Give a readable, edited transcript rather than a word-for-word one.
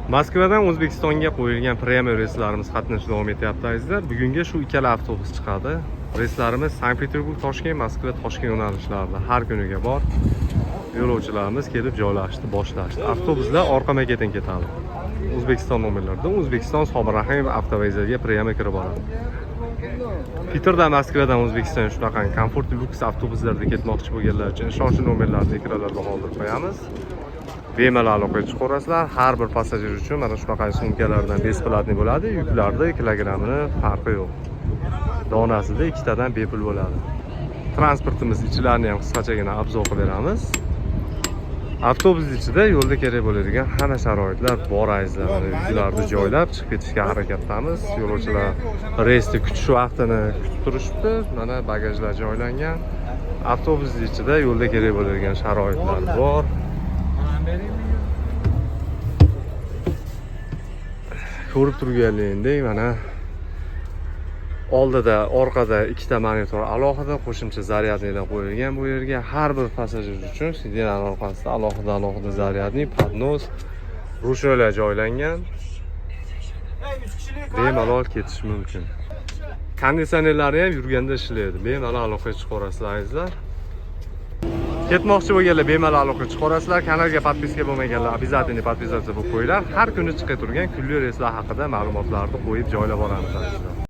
Moskvadan O'zbekistonga qo'yilgan прямой reyslarimiz qatnashi davom etyapti, azizlar. Bugunga shu ikkala avtobus chiqadi. Reyslarimiz Sankt-Peterburg, Toshkent, Moskva, Toshkent yo'nalishlarida har kuniga bor. Yo'lovchilarimiz kelib joylashdi, boshlashdi. Avtobuslar orqama-ketin ketadi. O'zbekiston nomerlarida O'zbekiston Sobir Rahimov avtovokzaliga прямой kirib boradi. Piterdan Moskvadan O'zbekistonga shunaqa komfort lyuks avtobuslarda ketmoqchi bo'lganlar uchun ishonchli nomerlarni ekranlarda qoldirib qo'yamiz. Bemalol aloqaga chiqaverasizlar. Har bir passajir uchun mana shunaqa sumkalardan бесплатный bo'ladi. Yuklarda kilogrammini farqi yo'q. Donasida ikkitadan bepul bo'ladi. Transportimiz ichilarini ham qisqachagina обзор qilib beramiz. Avtobus ichida yo'lda kerak bo'ladigan hamma sharoitlar bor, azizlar. Mana yuklarni joylab chiqib ketishga harakatdamiz. Yo'lovchilar reysni kutish vaqtini kutib turishibdi. Mana bagajlar joylangan. Avtobus ichida yo'lda kerak bo'ladigan sharoitlar bor. Ko'rib turganlaringdek, mana oldida, orqada ikkita monitor, alohida qo'shimcha зарядный lar qo'yilgan bu yerga. Har bir passajir uchun сиденье lar orqasida alohida alohida зарядный, поднос, ручной lar joylangan. Bemalol ketish mumkin. Konditsionerlari ham yurganda ishlaydi. Bemalol aloqaga chiqaverasizlar, azizlar. Ketmoqchi bo'lganlar bemalol aloqaga chiqaverasizlar. Kanalga подписка bo'lmaganlar обязательно подписаться bo'lib qo'yinglar. Har kuni chiqib turgan kunlik reyslar haqida ma'lumotlarni qo'yib joylab boramiz, azizlar.